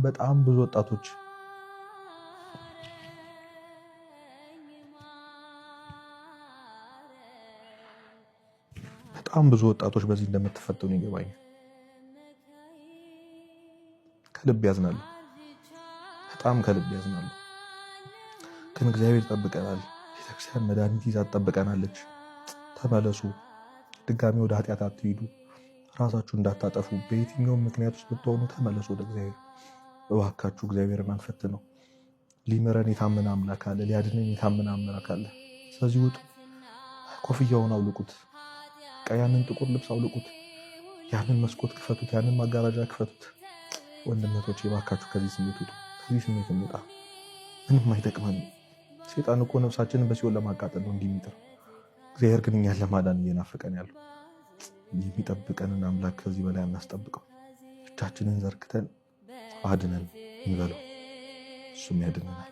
በጣም ብዙ ወጣቶች በጣም ብዙ ወጣቶች በዚህ እንደምትፈተኑ ይገባኛል። ከልብ ያዝናሉ። በጣም ከልብ ያዝናሉ። ግን እግዚአብሔር ይጠብቀናል። ቤተክርስቲያን መድኃኒት ይዛ ትጠብቀናለች። ተመለሱ። ድጋሚ ወደ ኃጢአት አትሂዱ። ራሳችሁ እንዳታጠፉ። በየትኛውም ምክንያት ውስጥ ብትሆኑ ተመለሱ ወደ እግዚአብሔር። እባካችሁ እግዚአብሔርን አንፈትነው። ሊምረን የታመነ አምላክ አለ። ሊያድነን የታመነ አምላክ አለ። ስለዚህ ውጡ፣ ኮፍያውን አውልቁት፣ ያንን ጥቁር ልብስ አውልቁት፣ ያንን መስኮት ክፈቱት፣ ያንን ማጋረጃ ክፈቱት። ወንድመቶች እባካችሁ ከዚህ ስሜት ውጡ፣ ከዚህ ስሜት እንውጣ። ምንም አይጠቅመንም። ሴጣን እኮ ነፍሳችንን በሲኦል ለማቃጠል ነው እንዲህ የሚጥር። እግዚአብሔር ግን እኛን ለማዳን እየናፈቀን ያለው። የሚጠብቀንን አምላክ ከዚህ በላይ አናስጠብቀው። እጃችንን ዘርግተን አድነን እንበለው፣ እሱም ያድነናል።